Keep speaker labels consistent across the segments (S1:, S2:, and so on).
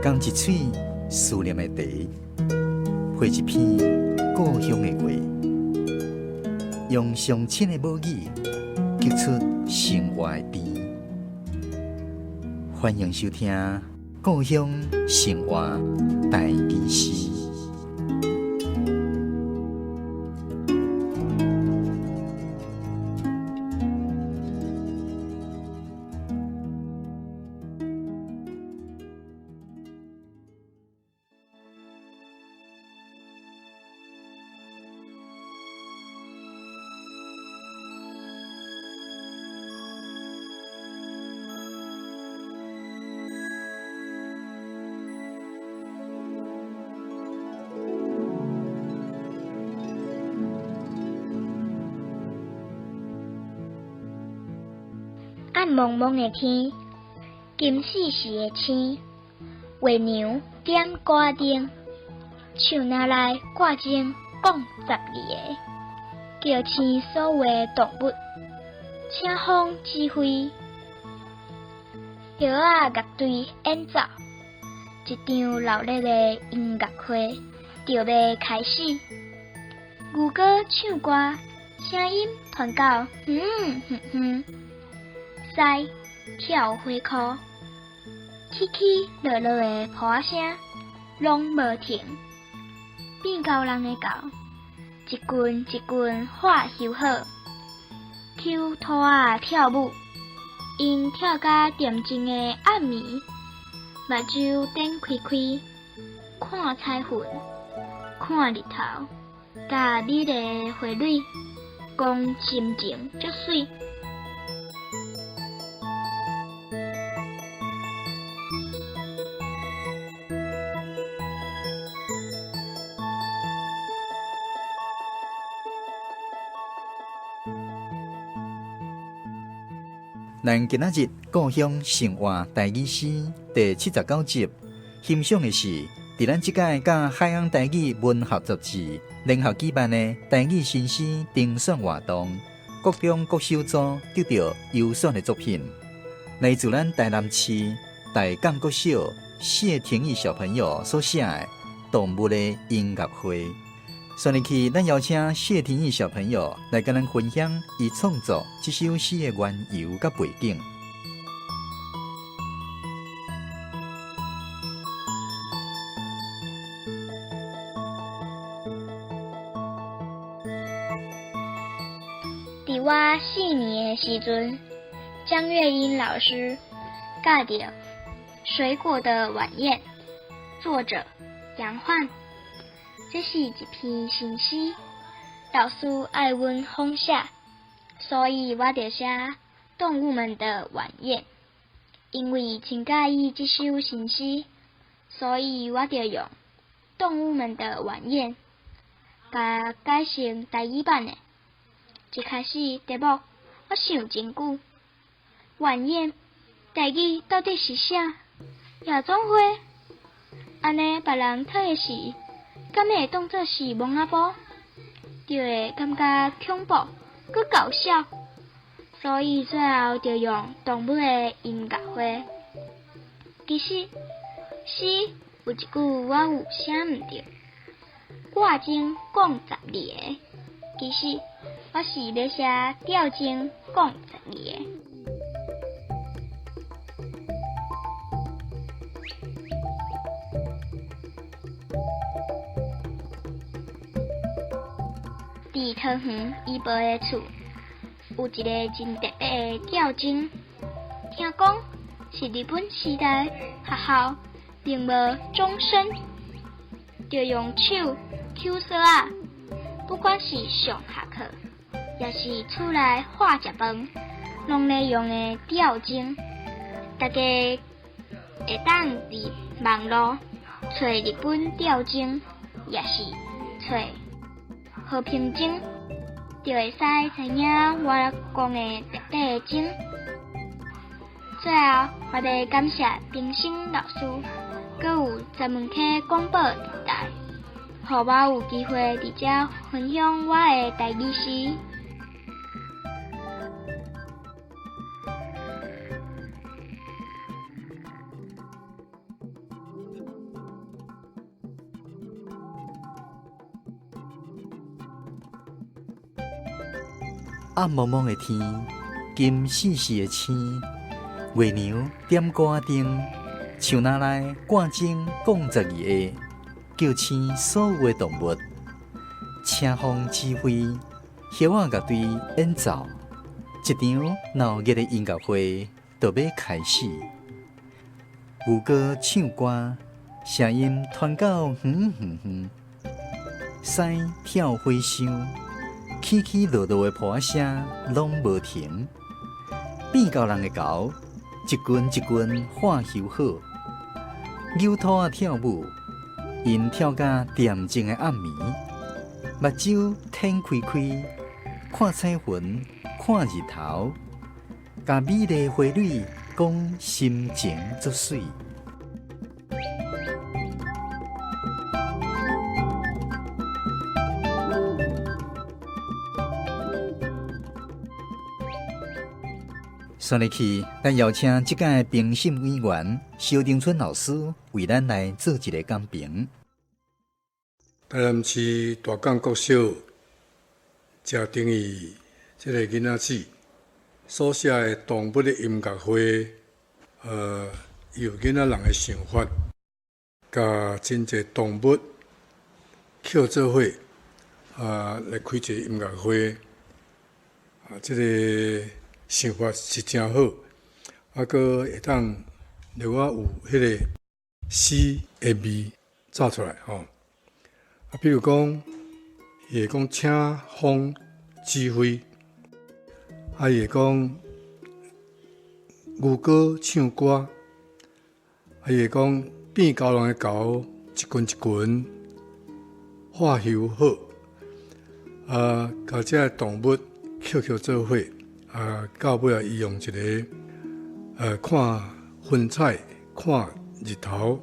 S1: 仝一喙思念的茶，配一篇故鄉的話，用上親的母語，激出生活的甜。歡迎收聽《故鄉生活台語詩》。
S2: 暗濛濛的天，金絲絲的星，月娘點歌燈，樹林內掛鐘講12个，叫醒所有的動物，請風指揮，葉仔樂隊演奏，一場熱鬧的音樂會就欲開始。牛哥唱歌，聲音傳到遠遠遠。獅跳火箍，起起落落的噗仔聲攏無停。變狗人的狗，一群一群喊修好，搝拖仔跳舞，𪜶跳甲恬靜的暗暝，目睭睜開開，看彩雲，看日頭，佮美麗的花蕊，講心情足媠。
S1: 咱今仔日故鄉生活台語詩第79集，欣賞的是佇咱這屆佮海洋台語文學雜誌聯合舉辦的台語新詩評選活動，國中國小組得到優選的作品，來自咱台南市大港國小謝廷義小朋友所寫的《動物的音樂會》。煞落去，咱邀請謝廷義小朋友來佮咱分享伊創作這首詩的緣由佮背景。
S2: 佇我4年的時陣，江月英老師教著《水果的晚宴》，作者楊煥。這是一篇新詩，老師愛阮仿寫，所以我就寫動物們的晚宴。因為真佮意這首新詩，所以我就用動物們的晚宴，共改成台語版的。一開始題目我想真久，晚宴台語到底是啥？夜總會？按呢別人聽的時，敢會當做是墓仔埔，就會感覺恐怖，閣搞笑，所以最後就用動物的音樂會。其實詩有一句我有寫毋對，掛鐘講12个，其實我是欲寫吊鐘講12个。佇桃園伊婆的厝，有一个真特別的吊鐘，聽講是日本時代學校並無鐘聲，就用手搝索仔，不管是上下課，抑是厝內喝食飯，攏咧用的吊鐘。大家會當佇網路揣日本吊鐘，抑是揣和平鐘，就會使知影我講的特別鐘。最後，我欲感謝冰心老師，閣有曾文溪廣播電台，予我有機會佇遮分享我的台語詩。
S1: 暗濛濛的天，金絲絲的星，月娘點歌仔燈，樹林內掛鐘講12下，叫醒所有的動物。車風指揮，葉仔樂隊演奏，一場鬧熱的音樂會就欲開始。牛哥唱歌，聲音傳到遠遠遠。獅跳火箱，起起落落的噗仔聲攏無停。變狗人的狗，一群一群喊修好。搝兔仔跳舞，𪜶跳甲恬靜的暗暝。目睭展開開，看彩雲，看日頭，共美麗花蕊講心情足媠。紲落去，咱邀請這屆評審委員蕭長春老師為咱來做一個講評。
S3: 台南市大港國小謝定義這個囡仔子所寫的動物的音樂會，有囡仔人的想法，共真濟動物抾做伙，來開一個音樂會，這個想法是誠好，閣會當予我有彼個詩的味走出來吼。比如講，伊會講請風指揮，伊會講牛哥唱歌，伊會講變狗人的狗一群一群喊修好，共這个動物抾抾做伙，到尾仔伊用一个看雲彩、看日頭，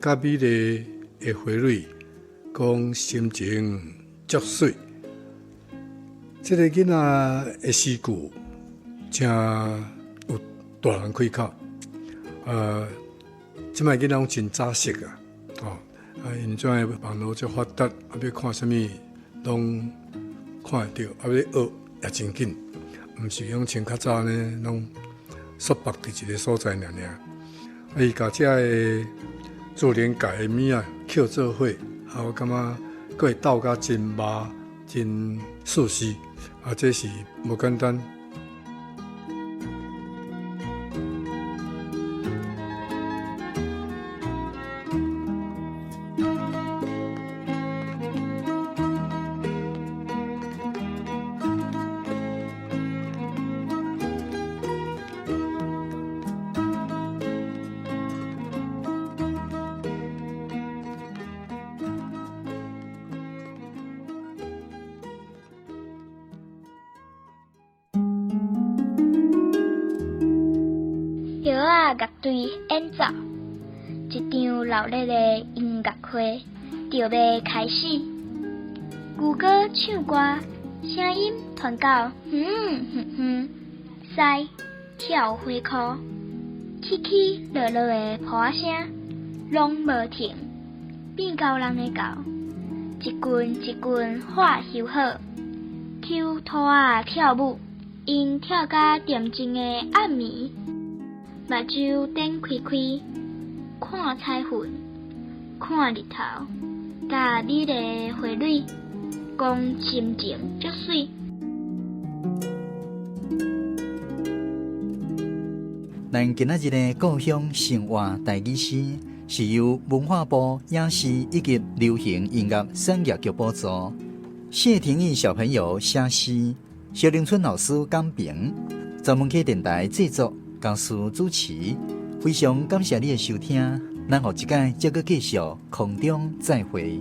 S3: 佮美麗的花蕊。講心情足媠，這個囡仔的詩句誠有大人開口。這擺囡仔攏真早熟啊，𪜶這擺網路遮發達，欲看啥物攏看會著，欲學也真緊，毋是講像較早呢，攏束縛佇一个所在爾爾。伊共這个自然界的物仔抾做伙。我感覺閣會鬥甲真密、真舒適，這是無簡單。
S2: 葉仔樂隊演奏，一場鬧熱的音樂會就欲開始。牛哥唱歌，聲音傳到遠遠遠，獅跳火箍，起起落落的噗仔聲攏無停。變狗人的狗，一群一群喊修好，搝兔仔跳舞，𪜶跳甲恬靜的暗暝。目睭展開開，看彩雲，看日頭，佮美麗的花蕊，講心情足媠。
S1: 咱今仔日的故鄉生活台語詩，是由文化部影視以及流行音樂產業局補助。謝廷義小朋友寫詩，蕭玲春老師講評，專門客電台製作。公司主持，非常感謝你的收聽，咱後一擺再閣繼續空中再會。